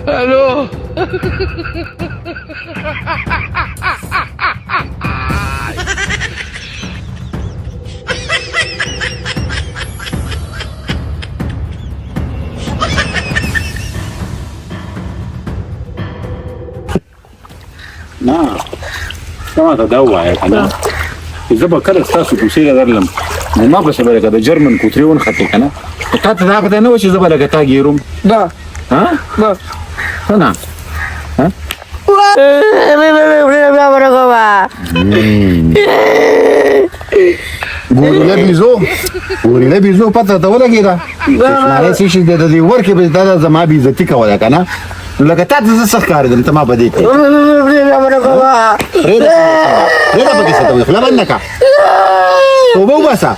الو. نه، ته ماته دا ووایه که نه چې زه به کله ستاسو کوڅې ته درلم، نو ما پسې به لکه د جرمن کوترې ونښتې که نه؟ خو تا ته دا پته نه وه چې زه به لکه تا ګیروم؟ نه. ها؟ نه. څه نه؟ ګوریله بیزو، ګوریله بیزو، پته ته ولګېده چې شمارې څه شي د دې ورکې به دا زما بېعزتي کوله که نه؟ نو لکه تا ته زه څه ښکارېدم؟ ته ما په دې کې پرېږده، پرېږده، پکې څه ته وایې؟ خوله بنده کړه، توبه وباسه،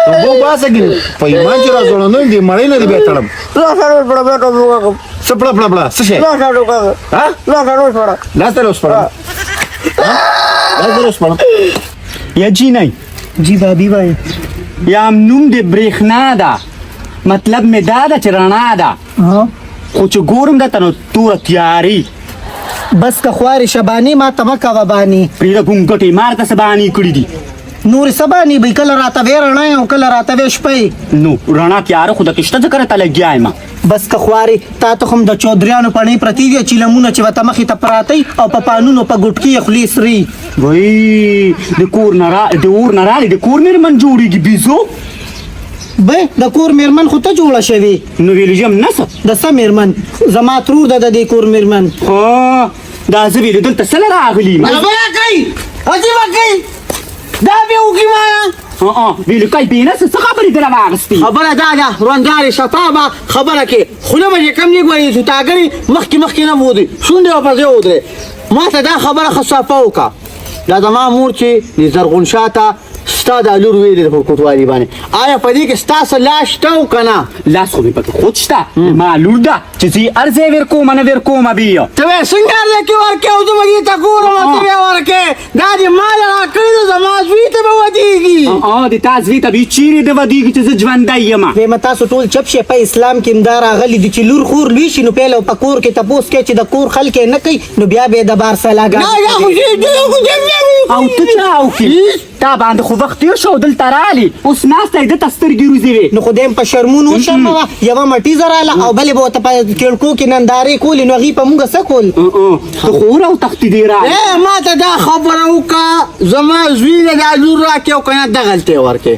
توبه وباسه، ګینې په ایمان چې را ځوړندوی دې مړۍ نه دې بیا تړم. څه پړه پړه پړه؟ څه شی؟ ها، لاس ته وسپړم؟ لاس ته وسپړم؟ یا جی نه. جی بابي وای. یا نوم د برېښنا ده، مطلب مې دا ده چې رڼا ده، خو چې ګورم درته نو توره تیارې. بس که خوارې شبانې، ما ته مه کوه بانې. پرېږده ګونګټې، ما راته څه بهانې کړي دي؟ نورې څه بانې به؟ کله راته وې رڼا او کله راته وې شپه. نو رڼا تیاره خو دکې شته، ځکه راته لګیا یم. بس که خوارې، تا ته هم د چودریانو پڼې پرتې دي، چیلمونه چې ورته مخې ته پراته او په پانونو په ګوټکي یې خولې سري. وای، د کور نه را د اور نه راغلې د کور مېرمن جوړېږي بیزو. به د کور میرمن خو ته جوړه شوې. نو ویلې یم نه څه. د څه میرمن؟ زما ترور ده د دې کور میرمن. ها، دا زه ویلې دلته څه له راغلي یم؟ خبره کوي، عجیبه کوي، دا به وکي ما. ویلې کوي بې نه څه خبرې دې راواخیستې؟ خبره دا ده وروندارې، شفافه خبره کې خوله به چې کم لږ وایي چې تاګرې مخکې مخکې نه بودې، شونډې به په ځای ودرې. ما ته دا خبره ښه صفا وکړه، دا زما مور چې د زرغون شاه ته ستا دا لور ویلې ده په کوټوالي باندې، آیا په دې کې ستا څه لاس شته او که نه؟ لاس خو مې پکې خود شته، ما لور ده چې زه یې هر ځای ورکومه نه ورکومه بیا. ته وایې څنګه هر ځای کې ورکې او زه به دې ته ګورم او ته بیا ورکې؟ دا دې مال راکړی ده، زما زوی ته به ودېږي. د تا زوی ته به چیرې د ودېږي چې زه ژوندی یم؟ وایم تاسو ټول چپ شئ. په اسلام کې همدا راغلي دي چې لور خور لوی شي نو پیل په کور کې تپوس کوي، چې د کور خلک یې نه کوي نو بیا به یې د بار سلاګانې. او ته چا وکړې؟ تا باندې خو وخت تېر شو، دلته رالې اوس ناسته یې، ده ته سترګې روزې وې. نو خدای په شرمونو وشرموه، یوه مټیزه راله او بلې به ورته په کړکو کې نندارې کولې، نو هغې په موږ څه کول؟ ته خو اور او تښتې دی راغلې. ما ته دا خبره وکړه، زما زوی له دا لور راکړې او که نه دغلته یې ورکړې؟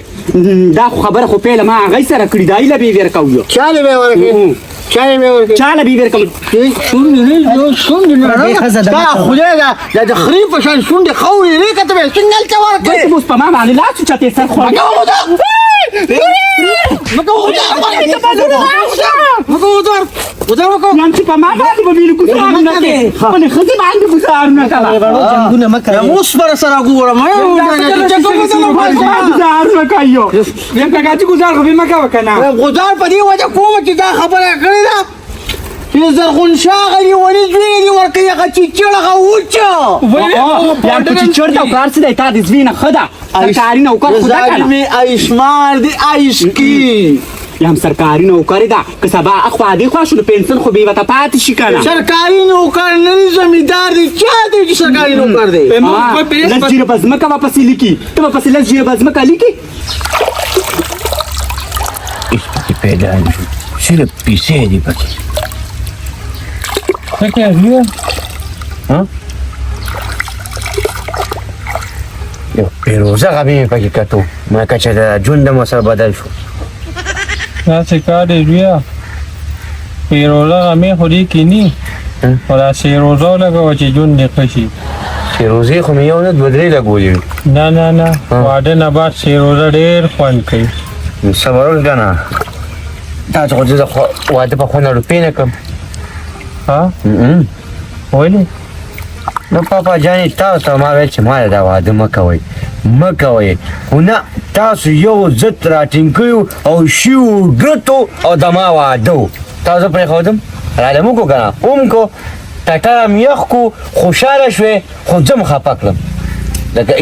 دا خو خبره خو پیله ما هغې سره کړې ده، ایله به یې ورکوو. چا له به یې ورکړې؟ چا له به یې ورکړې؟ چا له به یې ورکوو؟ شونډې نه، شونډې نه، دا خدای دا د خرې په شان شونډې خاورې لرې که ته به یې څنګه هلته ورکړې؟ بس اوس په ما باندې لاس اوچتې سر خوړ. یم چې په ما باندې به ویلو ګوزارونه کوې، خپلې ښځې باندې ګوزارونه کوه. جنګونه مه کوئ. اوس به سره ګورم. ګوزارونه کوي. یم کاکا چې ګوزار خو به مه کوه که نه. ګوزار په دې وجه کوم چې دا خبره کړې ده چې زرغون شاه هغه لیوني زوی دې ورکوي، هغه چیچړ، هغه وچه. یم که چیچړ ته کار څه دی؟ تا د زوی نه ښه ده، سرکاري نوکر خو ده که نه؟ ایشمار دی ایشکی. یم سرکاري نوکر ده، که سبا اخوا دې خوا شو نو پنسل خو به ورته پاتې شي که نه؟ سرکاري نوکر نه دی، زمیندار دی. چا دی چې سرکاري نوکر دی؟ لس جیبه ځمکه به پسې لیکي، ته به پسې لس جیبه ځمکه لیکي؟ هېڅ پکې پیدا نه شو، صرف پیسې دي پکې. څه کوې زویه؟ ها، یو پیروزه غمی مې پکې کتو، ما کچه د ژوند مو سره بدل شو. داسې کار دی زویه، پیروزه غمی خو دې کې نی، خو دا سیروزه ولګوه چې ژوند دې ښه شي. سیروزې خو مې یو نه دوه درې لګولې. نه نه نه، واده نه بعد سیروزه ډېر خوند کوي. صبر وکړه که نه، تاسو خو زه د واده په خونه روپۍ نه کړم. ها، ولې؟ نو پاپا جانې، تاسو ته ما ویل چې ما دا واده مه کوئ مه کوئ، خو نه، تاسو یو ضد راټینګ کړي او شیو ډرتو او د ما واده و. تاسو پرېښودم، رالم وکړو که نه، وم کو ټټر م یخ کو، خوشحاله شوې، خو زه م خفه کړم. لکه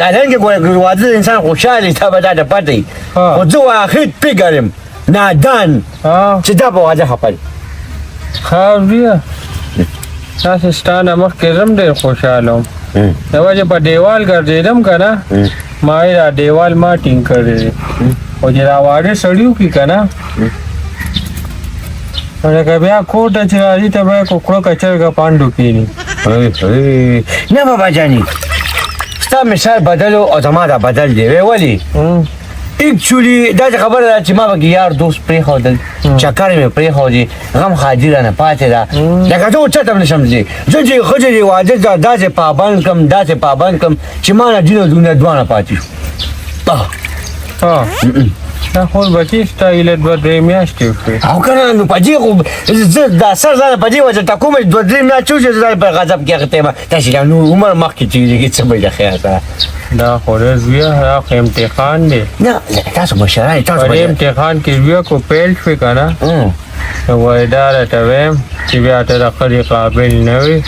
الان کې ګوره واده د انسان خوشحاله وي، تا به دا ته پته وي، خو زه واحد فکر یم نادان چې دا په واده خفه دی. ښه زویه، تاسې ستا نه مخکې زه هم ډېر خوشحاله وم. د وجې په دیوال ګرځېدم که نه، ما یې دا دیوال ما ټینګ کړی دی، خو چې دا واړه سړي وکړي که نه، نو لکه بیا کور ته چې راځي ته به یې کوکړه که چرګه پنډو کښېني. نه بابا جاني، ستا مثال بدل او زما دا بدل دی. وی ولې؟ اکچولی داسې خبره ده چې ما پکې یار دوست پرېښودل، چکر مې پرېښودې، غم ښادي رانه پاتې ده. لکه زه اوس چېرته هم نه شم تللی. زه چې ښځې دې واده ته داسې پابند کړم، داسې پابند کړم چې ما نه دین او دنیا دواړه پاتې شو. دا خو بچی ستا ایله دوه درې میاشتې وشوې. او که نه نو په دې خو زه دا سر ځانه په دې وجه ټکوم چې دوه درې میاشتې وشوې زه په غضب کې اخته یم. تاسې دا نور عمر مخکې تېرېږي، څه به یې د خیر سره. دا خو ده زویه، دا خو امتحان دی. نه لکه تاسو مشران یې، تاسو په دې امتحان کې زویه کو پیل شوې که نه، نو وایي دا درته وایم چې بیا ته د ښځې قابل نه وې.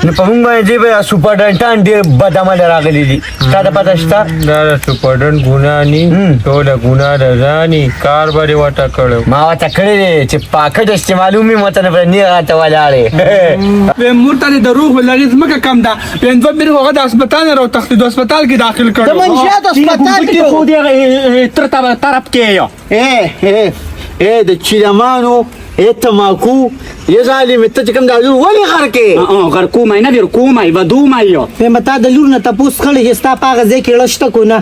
نو په موږ باندې به سپرډنټان ډېر بد عمله راغلي دي، تا ته پته شته؟ دا د سپرډنټ ګناه ني، ټوله ګناه د ځاني، کار به دې ورته کړی. ما ورته کړی دی چې پاکټ استعمالوم مې ورته نه پرې نېغ راته ولاړې. ویم مور ته دې دروغ ویل، هغې ځمکه کم ده. ویم دوه میرې خو هغه د هسپتال نه راوتښتېدو، هسپتال کې داخل کړو. د منشیاتو هسپتال کې خو دې تر طرف کې یو. د چیلمانو، ای تماکو، ای ظالمې، ته چې کوم دا لور ولې غرق کې؟ غرقوم یې نه، ورکوم یې، ودوم یې. وایم تا د لور نه تپوس کړی چې ستا په هغه ځای کې ړه شته که نه؟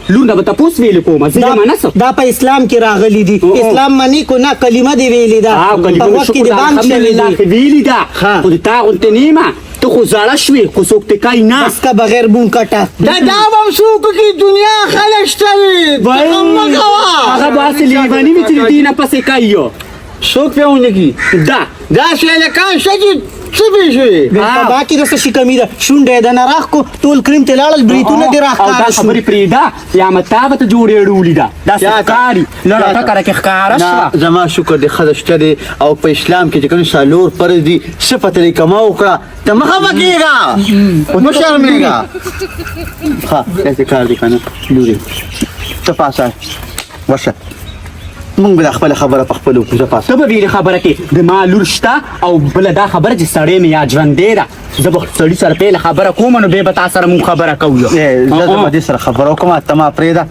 لور نه به تپوس ویلې کومه، زه یې منه څه. دا په اسلام کې راغلي دي، اسلام منې که نه؟ کلمه دې ویلې ده، په غوږ کې دې بانګ شوی دی. ویلې ده، خو د تا غوندې نه یمه، ته خو زړه شوې، خو څوک ته کوي نه. بس که بغیر بون کټه. دا به هم څوک وکړي، دنیا خلک شته وي، غم مه کوه. هغه به هسې لیوني وي چې د دې نه پسې کوي. څوک پرې ونه کړي؟ دا داسې هلکان شته چې څه پرې شوي؟ په با کې د څه شي کمي ده؟ شونډه یې دنه راښکو، ټول کریم ته لاړل، برېتونه دې راښکاره او دا شو. خبرې پرېږده، یا متا به ته جوړې اړولي ده، داسې ښکاري لړه ټکره کې ښکاره شوه. زما شکر دی ښځه شته دی، او په اسلام کې چې کوم څلور فرض دي، څه پته دې که ما وکړه ته مه خفه کېږه، مه شرمېږه. ښه داسې کار دی که نه لورې، ته پاڅه ورشه، موږ به دا خپله خبره په خپلو وکړو. زه پاڅه. ته به ویلې خبره کې د ما لور شته، او بله دا خبره چې سړی مې یا ژوندی ده، زه به سړي سره پهله خبره کوم، نو بیا به تا سره موږ خبره کوو. زه به دې سره خبره وکړم، ته ما پرېږده،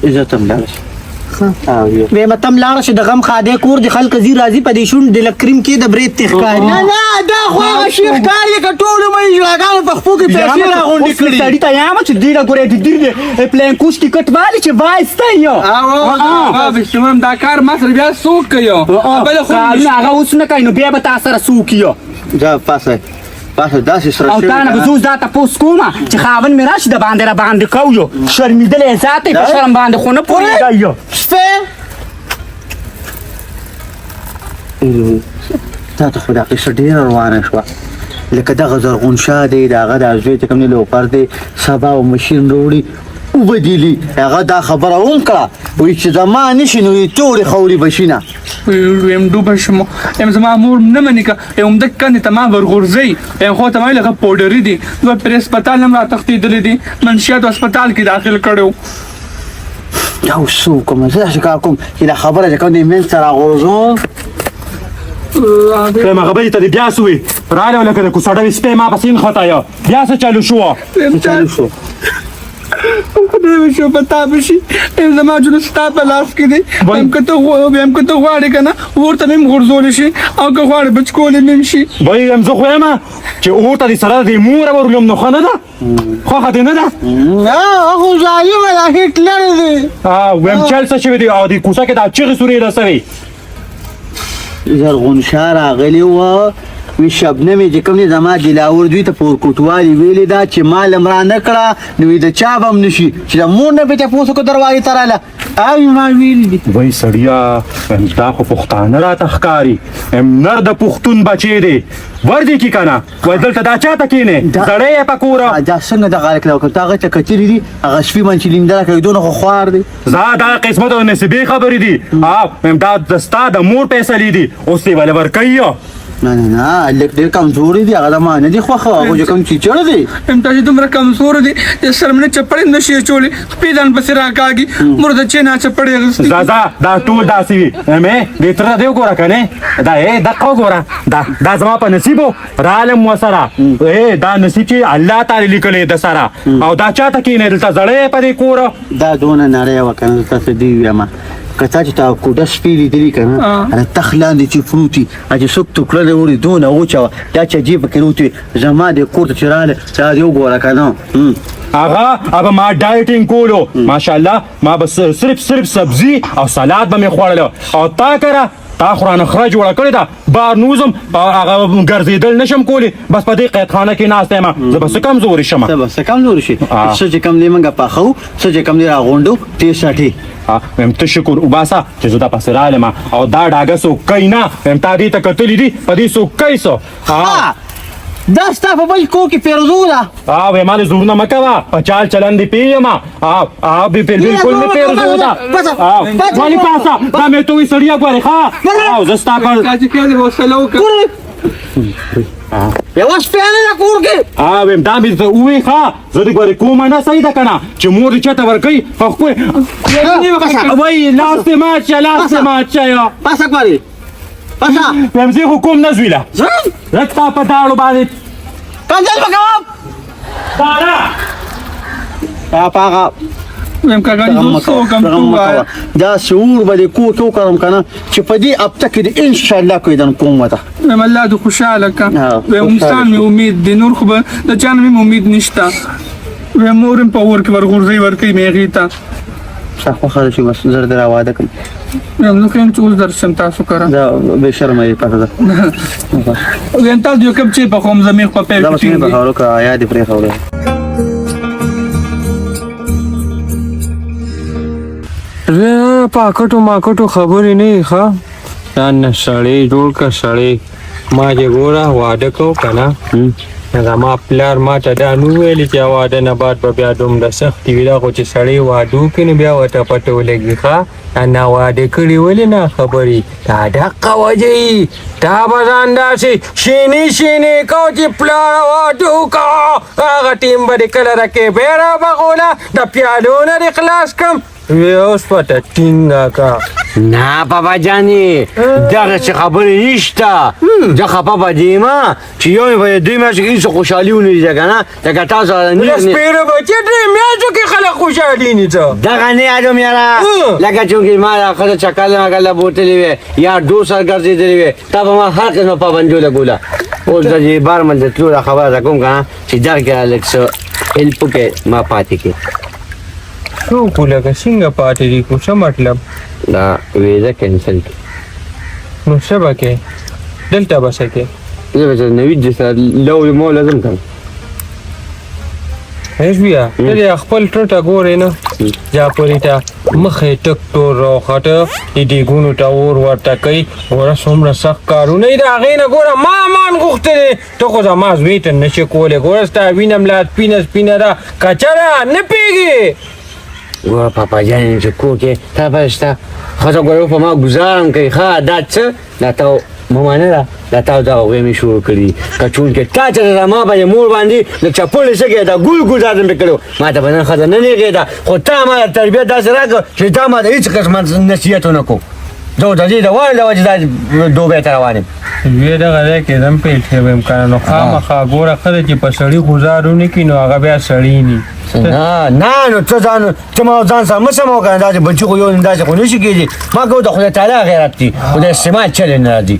زه ته هم لاړه شه. وایم ته هم لاړه شه، د غم ښادی کور دې، خلک ځي راځي، په دې شونډ دې لږ کریم کې د برېت تې ښکاري. نه نه، دا خو هغه شي ښکاري که ټول عمر یې ژړاګانو په خپو کې پیسې راغونډې کړي. سړي ته یم چې دې له ګورې د دیر دې پلان کوش ټیکټ والي چې وایستی یو. دا کار ما سره بیا څوک کوي؟ بله خو کارونه هغه اوس نه کوي، نو بیا به تا سره څوک یو؟ ځه پاڅه پاڅه، داسې سره او شوې تا نه که به زه اوس دا تپوس کومه چې خاوند مې راشي د باندې را باندې کوو یو، شرمېدلی ذات یې په شرم باندې خو نه پوهېږی یو. سپی تا ته خو دا قصه ډېره روانه شوه، لکه دغه زرغون شاه دی، د هغه دا زوی چې کوم دی لوپر دی، سبا او مشین راوړي وبه دلي. هغه دا خبره هم کړه، وایي چې زما نه شي نو یې تورې خاورې به شي نه. ویم ډوبه شم، یم زما مور نه مني که یم د کندې ته ما ورغورځوي، یم خو ته ما ویل هغه پوډري دي، دوه پرې هسپتال هم راتښتېدلي دي، منشیاتو هسپتال کې داخل کړی و. دا اوس څه وکړم؟ زه داسې کار کوم چې دا خبره چې کوم دی منځ ته راغورځوم. وایم هغه بلې ته دې بیا څه وي؟ راغلی لکه د کوڅه سپی ما پسې نښتی یم، بیا څه چلو شو؟ څه چلو شو؟ خدای به شو په تا به شي، یم زما ژوند ستا په لاس کې دی. وایم که ته غواړې که نه اور ته مې هم غورځولی شي، او که غواړې بچکولی مې هم شي. وایي یم زه خو یم چې اور ته دې سره د مور ورولم، نو ښه نه ده؟ خوښه دې نه ده؟ نه، هغه ظالمه ده، هټلر دی. وایم چل څه شوی دی؟ او دې کوڅه کې دا چغې سورې رسوي. زرغون شاه راغلی وه، وی شبنمې چې کوم دی زما دلاور دوی ته په ورکوټوالي ویلې ده چې ما لم را نه کړه، نو وی د چا به هم نه شي چې د مور نه پرې تپوس وکړو دروازې ته راله. او ما ویلي دي. وایي سړیه، دا خو پښتانه راته ښکاري، نر د پښتون بچی دی، ور دې کي که نه؟ وایي دلته دا چا ته کښېنې؟ زړی یې په کوره. دا څنګه دغه هلک له وکړم؟ تا هغه ته کتلي دي، هغه سپي باندې چې لینده راکوي دونه خو خوار دی. ځه دا قسمت او نصیبې خبرې دي. دا د ستا د مور فیصلې دي، اوس دې ولې ورکوي؟ نه نه نه، هلک ډېر کمزوری دی، هغه زما نه دی خوښه، هغه چې کوم چیچړ دی. یم تاسو دومره کمزور دي چې سر مې چپړې نشي اچولی، خپې ځان پسې راکاږي. مور د چې نه چپړې اخیستې. ځه دا ټول داسې وي. مې دې تره دی وګوره که نه، دا ای دقه وګوره، دا زما په نصیب و، رالم ورسره. ای دا نصیب چې الله تعالی لیکلی د سره، او دا چاته کښېنی دلته زړی په دې کور. دا دونه نری وه که نه، زه تاسو دې ووایم که تا چې تا کوډه سپې لیدلي که نه، د تخت لاندې چې پروت وي، چې څوک ټوکړه دی وړي، دونه وچه وه، دا چې جیب پکې پروت وي. زما دې کور ته چې راغلی، دا دې وګوره که نه. هغه ما ډایټینګ کولو، ماشاءالله، ما به صرف سبزي او سلاد به مې خوړله، او تا کره تا خو رانه خره جوړه کړې ده، بار نوزم، هغه ګرځېدل نشم کولی، بس په دې قیدخانه کې ناست یم. زه به څه کمزوري شم؟ ته به څه کمزوري شې؟ څه چې کم دی موږ پخوو، څه چې کم دی راغونډو، تې سټې. وایم ته شکر وباسه چې زه دا پسې رالم، او دا ډاګه څوک کوي نه. وایم تا دې ته کتلي دي، په دې څوک کوي څه؟ دا ستا په بل کور کې پیرزو ده. وایي ما دې زورونه مه کوه، په چال چلند دې پوه یم. بالکل مې پیرزو ده. ولې پاسه دا مې ته وایي سړیه ګورې؟ ښه، زه ستا په تاسو کې حوصله وکړه. یوه سپی نه ده کور کې. وایم دا مې درته ووایي. ښه، زه دې ګورې کومه نه صحیح ده که نه، چې مور دې چېرته ورکوي په ښکلې وایي لاس دې مات شه، لاس دې مات شه. پاسه ګورې، پاسه. وایم زه خو کوم نه زوی له زه ستا په داړو باندې کنځل مه کوه. داړه په هغه وایم کاکا زه څه وکړم؟ غم مه کوه، دا شعور به دې کور کې وکړم که نه، چې په دې هفته کې دې انشاءالله کویدن کوم ورته. وایم الله دې خوشحاله کړه. وایم انسان مې امید دی، نور خو به د چا نه مې امید نشته. وایم مور مې په اور کې ورغورځوي ورکوي مې هغې ته. ستا خوښه ده چې بس زر دې را واده کړم. وایم زه خو یم چې اوس درشم تاسو کره. دا بې شرمه یې پته ده. وایم تاسو یو کپ چای پخوم، زه مې خو په دا بس مې پخولو که یاد یې پرېښولی. زه پاکټو ماکټو خبرې نه یې. ښه ځان نه سړی جوړ که سړی. ما چې ګوره واده کو که نه، زما پلار ما ته دا نه ویلي چې واده نه بعد به بیا دومره سختي وي. دا خو چې سړی واده وکړي نو بیا ورته پته ولګي. ښه نا واده کړي ولې نه خبرې دا دقه وجه یي. تا به ځان داسې شینې شینې کو چې پلار واده وکړه، هغه ټیم به دې کله رکې رابغوله، د پیالو نه دې خلاص کړم. وی اوس پته ټینګه کا. نه بابا جانې، دغسې خبرې نشته. زه خفه به دې یم چې یو مې په دې دوی میاشتو کې هېڅ خوشحالي ونه لیده که نه، لکه تاسو د سپېرو بچي درې میاشتو کې خلک خوشحالي نیسه. دغه نه یادوم یاره، لکه چونکې ما دا ښځه چکر مکر بوتلې وې یا ډور سره ګرځېدلې وې، تا به ما هر قسمه پابندیو لګوله. اوس د دې بارمل د تلو دا خبره در کوم که نه، چې دغه کې لږ څه هیلپ وکړې ما پاتې کړې. څوک لکه څنګه پاتې دي کو؟ څه مطلب؟ دا ویزه کینسل کړي. نو څه به کې دلته به څه کې؟ زه به چې نوید دې سره لو مو لازم کړم. زویه ته دې خپل تره ته ګورې نه، جاپري ته مخ یې ټک تور راوخته، د دیګونو ته اور ورته کوي. ګوره څومره سخت کارونه یې د هغې نه. ګوره ما امان غوښتی دی، ته خو زما زوی ته نه شې کولی. ګوره ستا وینه هم لا سپینه سپینه ده، کچه ده، نه پوهېږې. ګوره پاپا جان چې کور کې تا پته شته، ښځه ګوره په ما ګزار هم کوي. ښه دا څه دا تا ممانه ده، دا تا دغه غوې مې شروع کړي. که چونکې تا چې زما په مور باندې د چپړې څه دا ګل ګزار مې کړو، ما ته به نن ښځه نه نېغېده. خو تا ما تربیت داسې راکړ چې تا ما ته هېڅ قسمه نصیحت ونه کړو. زه د دې د وارې له وجې دا دوبۍ ته روان یم. زوی دغه ځای کې زم پیل شوی یم که نه، نو خامخا ګوره ښه ده چې په سړي ګوزار ونه کړي، نو هغه بیا سړی ني. نه نه، نو ته ځان ته ما ځان سره مه سموه که نه، داسې بچي خو یو داسې خو نه شي کېدی. ما کوم د خدای تعالی غیرت دی، خو د استعمال چلې نه راځي.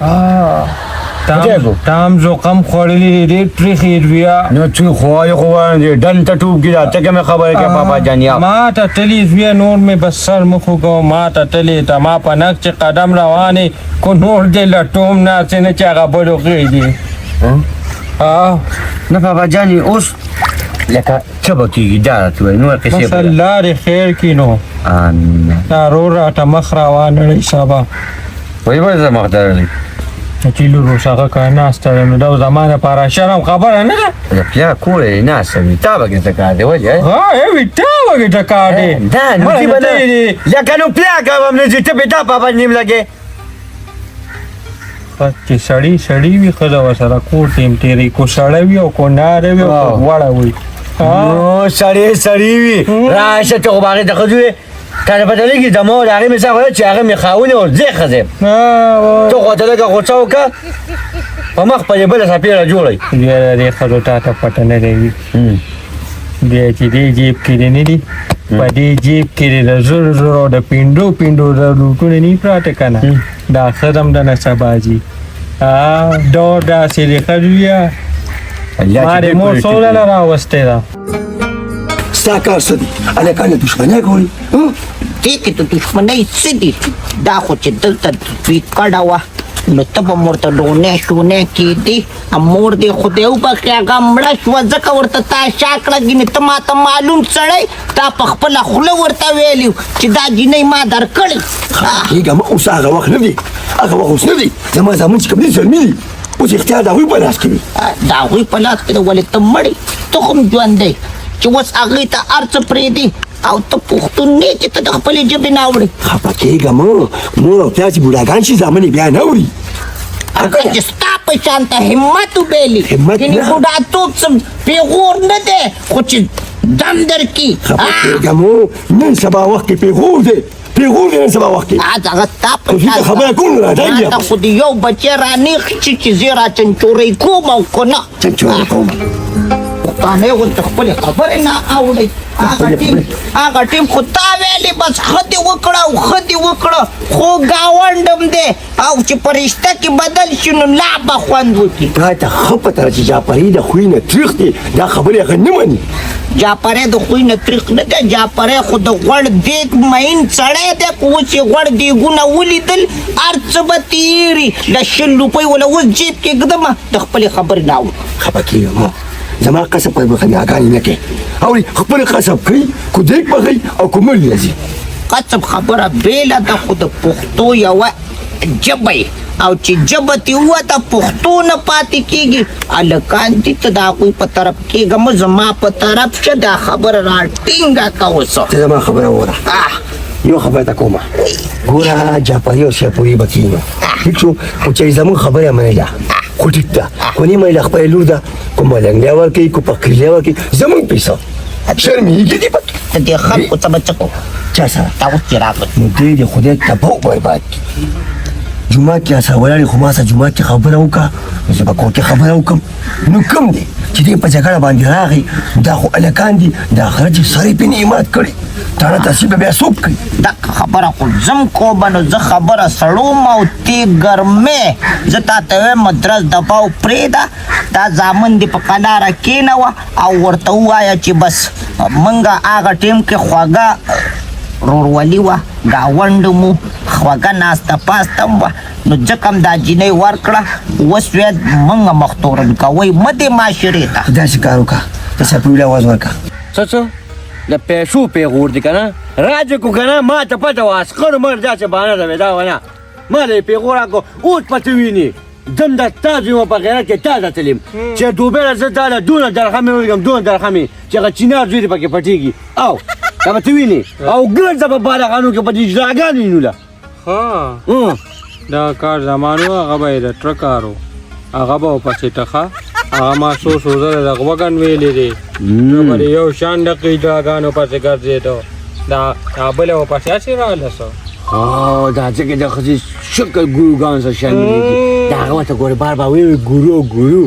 تام زقم خوړلي دي، ډېر تریخ یې زویه. نو څه خوایې خو وایم چې ډن ته ټوپ کړي، دا ته کومې خبرې کوې پاپا جان؟ یا ما ته تلې زویه، نور مې بس سر مه خوږوه. ما ته تلې ته ما په نقش چې قدم روان یې، کو نور دې لټوم نه، هسې نه چې هغه بل وخېژي. نه پاپا جان، اوس لکه څه به کېږي دا راته ووایه، نور قصې بس الله دې خیر کړي. نو آمین. دا ورور راته مخ راوانړی سبا. وایي به زه مخ درغلی چې لور اوس هغه که ناسته ده، نو دا زما دپاره شرم خبره نه ده. د پلار کور یې ناسته وي، تا به کې څه کار دی؟ ولې؟ ها وي تا به کې څه کار دی؟ دا نو ځي به نه، لکه نو پلار که به هم نه ځي، ته پې دا پابند نیم لګې. چې سړی سړی وي، ښځه ورسره کور ټیم تېروي، کو سړی وي او کو ناره وي او کو غوړه وي. نو سړی سړی وي، راشه ته خو به هغې ته ښځو وې، تا ته پته لګي د مور هغې مې څه ویل چې هغه مې خاوند او زه ښځه یم. ته خو ورته لږه غوسه وکړه، په مخ په دې بله څپېړه جوړه وي. بیا د دې ښځو تا ته پته نه لګي، بیا چې دې جیب کې دې نه دي، په دې جیب کې دې د زرو زرو د پینډو پینډو د لوټونه نه پراته که نه، دا ښځه هم درنه سبا ځي. دور داسې دې ښځو یا ما دې مور څو ځله راوستې ده. ستا کار څه دی؟ هلکان د دښمنۍ ګوري. دې کې د دښمنۍ څه دي؟ دا خو چې دلته دوی کډه وه نو ته به م ورته ډونی شونی کېدې، مور دې خدای وبخښي هغه مړه شوه، ځکه ورته تا شا کړه، ګینې ته ماته معلوم سړی، تا په خپله خوله ورته ویلي چې دا جینۍ ما درکړې. کېږه مه، اوس هغه وخت نه دی، هغه وخت اوس نه دی. زما زامن چې کوم دي زلمي دي، اوس اختیار د هغوی په لاس کې دی. د هغوی په لاس کې دی، ولې ته مړ یې؟ ته خو هم ژوندی چې اوس هغوی ته هر څه پرېږدي او ته پښتون نه چې ته د خپلې ژبې نه اوړې. خفه کېږه مه، مور او پلار چې بوډاګان شي زامن یې بیا نه اوري. هغه چې ستا په شان ته همت وبیلي، ګنې بوډاتوب څه پېغور نه دی، خو چې دم درکړي. خفه کېږه مه، نن سبا وخت کې پېغور دی، پېغور دی نن سبا وخت کې. هغه ستا په شان خبره کوم راځي. ماته خو دې یو بچی رانیغ شي چې زه را چنچورۍ کوم او که نه چنچورۍ کوم. پښتانه غوندې خپلې خبرې نه اوړي. هغه ټیم خو تا ویلې بس ښه دې وکړه او ښه دې وکړه، خو ګاونډ هم دی او چې په رشته کې بدل شي نو لا به خوند وکړي. تا ته ښه پته ده چې جعفري د خوی نه تریخ دی، دا خبرې هغه نه مني. جعفری د خوی نه تریخ نه دی، جعفری خو د غوړ دیګ مین سړی دی، که اوس یې غوړ دیګونه ولیدل هر څه به تېري. له 20 روپۍ وله اوس جیب کې ږدمه د خپلې خبرې نه اوړم. خفه کېږه مه، زما قصب په خنیاګانې نه کوي، اوري خپل قصب کوي، کو دیګ پخوي او کو مړ لځي. قصب خبره بېله ده، خو د پښتو یوه ژبه یې، او چې ژبه ترې ووته پښتو نه پاتې کېږي. هلکان دي، ته د هغوی په طرف کېږه مه، زما په طرف شه، دا خبره را ټینګه که اوس. ته زما خبره وره، یو خبره ته کومه ګوره، جعفري او شاپوري به کېنو، ټیک شو؟ خو چې زموږ خبره منله خو ټیک ده، خو نه منله خپله لور ده، کو ملنګ ورکوي کو پکري ورکوي، زموږ پیسه شرمېږي دي پکې. د دې خلکو څه به څه کوو؟ چا سره؟ تا اوس چې راغلی نو دوی دې خدای تباه و برباد کړي. جومات کې راسره ولاړې، خو ما سره جومات کې خبره وکړه، نو زه به کور کې خبره وکړم. نو کوم دی چې دی په جګړه باندې راغی، دا خو هلکان دي، دا خره چې سر یې پرې نه مات کړي، تاڼه تحصیل به بیا څوک کوي؟ دغه خبره خو زم کوم، نو زه خبره سړوم او تی ګرمې. زه تا ته وایم درز دباو پرېږده، دا زامن دې په قلاره کېنوه او ورته ووایه چې بس موږ هغه ټیم کې خوږه رورولي وه، ګاونډ مو خوږه ناسته پاسته هم وه، نو ځکه هم دا جینۍ ورکړه. اوس ویل موږ مختورن کوئ مه دې معاشرې ته. داسې کار وکړه، ته سپوږمۍ اواز ورکړه. څه څه د پیسو پیغور دی که نه؟ راځه کو که نه، ما ته پته وه اسقر مر داسې بهانه ده، دا ونه ما له یې پیغور راکړو. اوس پته ویني دم د تا زوی په غیرت کې تا ته تلم چې دوبۍ له زه تا له دونه درخمې ولګم، دونه درخمې چې هغه چینار زوی دې پکې پټېږي، او دا به ته وینې او ګرځه په بالغانو کې په دې اجراګانو وینو له. ښه دا کار زمانو هغه به یې د تره کار و، هغه به ورپسې ته ښه، هغه ما څو څو ځله د غوږن ویلي دی، نو به د یو شان د اجراګانو پسې ګرځېده، دا بله ورپسې هسې راغله څه. دا ځکه د ښځې شکل ګوروګان سره شاملېږي، دا هغه ورته ګورې بار بار وایي ګورو ګورو،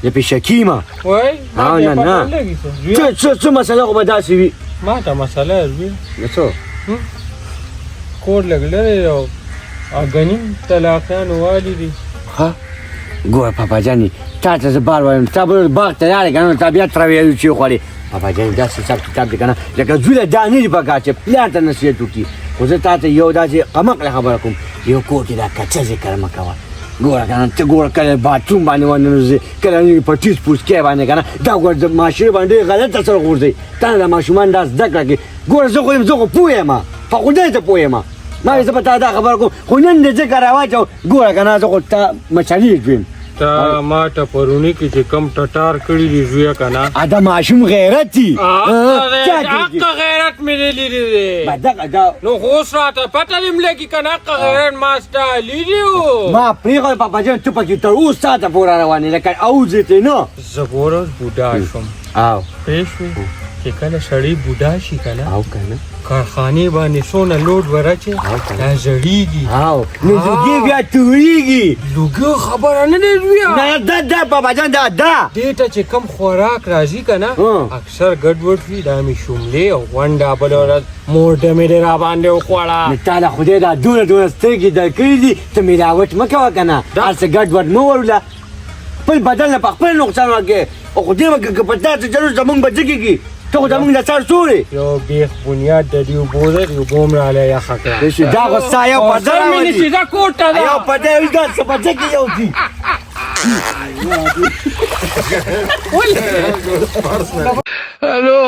زه پرې شکي یم. وایي؟ نه نه، څه څه مسله خو به داسې وي. ما ته مسله زوی. د څه؟ کور لږ لرې دی او غنیم طلاقیانو والي دي. ښه ګوره پاپا جانې، تا ته زه بار وایم، تا به باغ ته لاړې که نه، تا بیا تره ویلو چې وخوړې. پاپا جانې داسې حساب کتاب دی که نه، لکه زوی له دا نه دي پکار چې پلار ته نصیحت وکړي، خو زه تا ته یو داسې قمقله خبره کوم، یو کور کې دا کچه ذکر مه کوه. ګوره که نه، ته ګوره کله باتروم باندې ورننوځې، کله نه په ټیز پوسکی باندې که نه، دا ګوره د معاشرې باندې ډېر غلط اثر غورځوي. تا نه دا ماشومان دا زده کړه کې ګوره زه خو یم، زه خو پوه یم، په خدای ته پوه یم، ما ویل زه به تا دا خبره کوم، خو نن دې ذکر راواچو. ګوره که نه، زه خو تا مچلې ژویم. تا ما ته پرونی کې چې کم ټټار کړی دی زویا کنه ادا ماشوم غیرت دی حق غیرت مې نه لیدلی دی دغه دا نو خو اوس راته پته دې لګي کنه حق غیرت ما ستا لیدلی و ما پرېښود پاپا جان ته پکې تر اوس تا ته پورې روان یې لکه اوځې ته نه زه ګوره اوس بوډا شوم او پوه شوې چې کله سړی بوډا شي کنه او کنه کارخانې باندې څونه لوډ ورچې دا زړیږي او نو لوګي بیا توریږي لوګي خبره نه دی زویه نه دا دا بابا جان دا دا دې ته چې کم خوراک راځي که نه اکثر ګډوډ وي. دا مې شوملې او غونډه بله ورځ مور ډمې دې راباندې وخوړه. نو تا له خدای دا دونه دونه سترګې درکړي دي ته ملاوټ مه کوه که نه هر څه ګډوډ مه وروله خپل بدن له په خپل نقصان ورکړې او خدای وکړه که په تا څه چلو زمونږ به څه کېږي ته خو زمونږ د سر سوری یو بیخ بنیاد د دې اوبو دی، دې اوبو هم راله یخه کړه. دا خو ستا یو په سر مې نیسي ځه کور ته ځه یو په دی دا څه په څه کې یو ځي. الو.